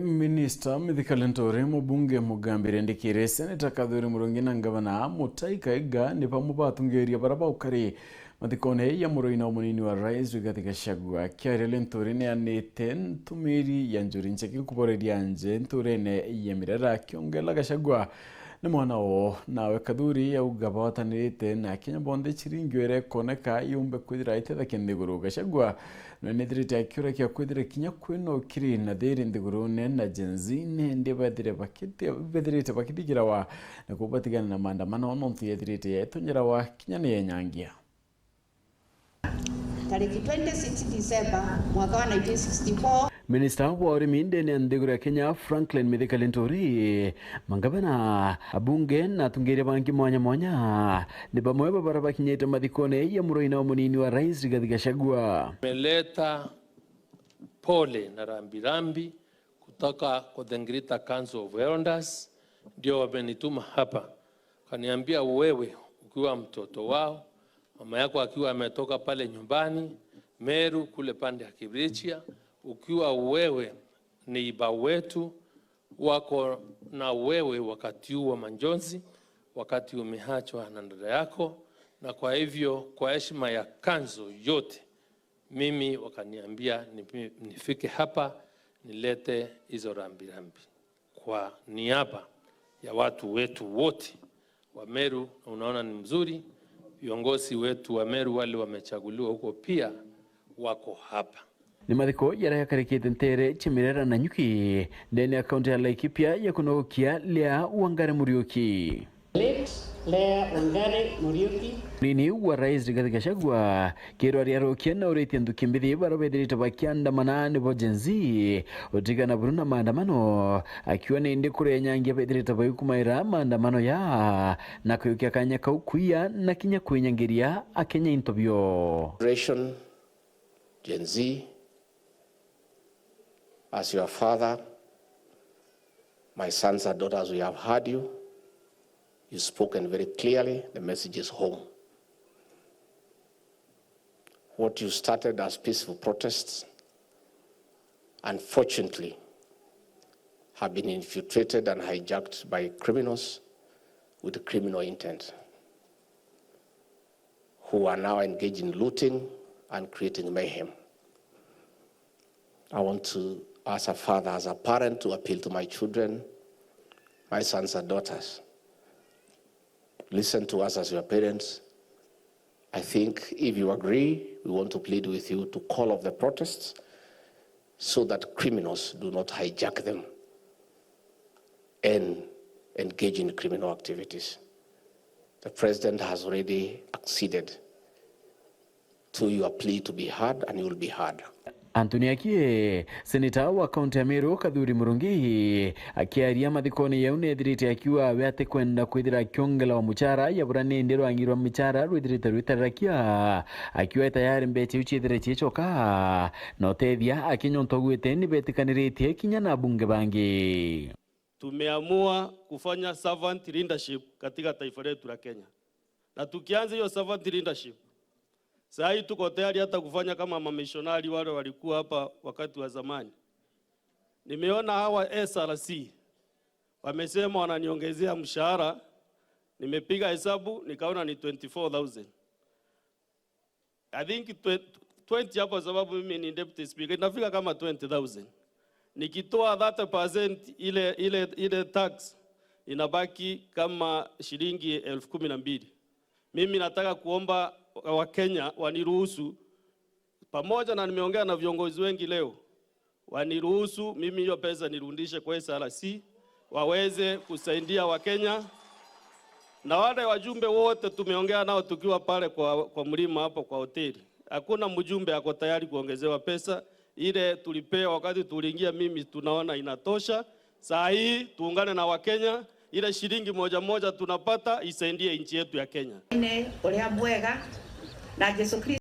Minista Mithika Linturi, mubunge Mugambi Rindikire, Seneta Kathuri Murungi na Ngavana Mutahi Kahiga ni pamwe batungeria baria baukari mathikone ya muroina munini wa rais Rigathi Gachagua. Kiaria Linturi neanite ntumiri ya njuri ncheki kuboreria nje nturene ya Mirera kiongela Gachagua ni mwana wo nawe Kathuri auga bawatanirite na Kenya bonthe chiringi ire koneka yumbe kwithira itethakia nthiguru. Gachagua nwenethirite akiura kia kwithira kinya kwina ukiri na thiri nthigurune na Gen Z nindi bethirite bakithikirawa na kubatigana na maandamano nontu yethirite yetonyerawa kinya ni yenyangia. Tariki 26 December mwaka wa 1964. Minista wa urimi ndeni ya nthiguru ya Kenya Franklin Mithika Linturi, mangavana, abunge na atungeria bangi mwanya mwanya ni bamwe babara bakinyite mathikone ya muroina wa munini wa rais Rigathi Gachagua. Meleta pole na rambirambi kutoka kwa the Greater Council of Elders, ndio wamenituma hapa, kaniambia wewe ukiwa mtoto wao, mama yako akiwa ametoka pale nyumbani Meru kule pande ya Kibirichia, ukiwa wewe ni iba wetu, wako na wewe wakati huu wa majonzi, wakati umeachwa na dada yako, na kwa hivyo kwa heshima ya kanzo yote mimi wakaniambia nifike hapa nilete hizo rambirambi kwa niaba ya watu wetu wote wa Meru. Unaona ni mzuri, viongozi wetu wa Meru wale wamechaguliwa huko pia wako hapa. Ni mathiko yaria yakarikite ntere Chimirera na Nyuki ndeni ya kaunti ya Laikipia ya kunogokia Lea Wangari Muriuki. Late Lea Wangari Muriuki. Nini wa rais Rigathi Gachagua kirwa aria na uritie nthuki mbithi baria bethirite bakiandamana nibo Gen Z utigana buru na maandamano akiwa nindi kuria nyangia bethirite baikumaira maandamano ya na kuyukia kanya kau kuia na kinya kwinyangiria akenya into bio. Generation Gen Z, as your father, my sons and daughters, we have heard you. You've spoken very clearly. The message is home. What you started as peaceful protests, unfortunately, have been infiltrated and hijacked by criminals with criminal intent, who are now engaged in looting and creating mayhem. I want to, as a father, as a parent, to appeal to my children, my sons and daughters. Listen to us as your parents. I think if you agree, we want to plead with you to call off the protests so that criminals do not hijack them and engage in criminal activities. The president has already acceded to your plea to be heard, and you will be heard. Anthony Akie, seneta wa kaunti ya Meru Kathuri Murungi akiaria mathikoni yau nethirite akiwa we ati kwenda kwithira akiongela wa muchara yabura nindi rwangi rwa michara rwithirite rwitarirakia akiwa tayari mbecha iu chiethire chiichoka na utethia akinyonto gwite ni betikaniritie kinya na bunge bangi. Tumeamua kufanya servant leadership katika taifa letu la Kenya, na tukianza hiyo servant leadership saa hii tuko tayari hata kufanya kama mamishonari wale walikuwa hapa wakati wa zamani. Nimeona hawa SRC wamesema wananiongezea mshahara, nimepiga hesabu nikaona ni 24,000. I think 20 hapo sababu mimi ni deputy speaker, inafika kama 20,000. Nikitoa 30% ile tax inabaki kama shilingi 12,000. Mimi nataka kuomba Wakenya waniruhusu, pamoja na nimeongea na viongozi wengi leo, waniruhusu mimi hiyo pesa nirudishe kwa SRC waweze kusaidia Wakenya. Na wale wajumbe wote tumeongea nao tukiwa pale kwa mlima hapo kwa hoteli, hakuna mjumbe ako tayari kuongezewa pesa ile tulipewa wakati tuliingia. Mimi tunaona inatosha. Saa hii tuungane na Wakenya, ile shilingi moja moja tunapata isaidie nchi yetu ya Kenya. Uria mwega na Jesu Kristo.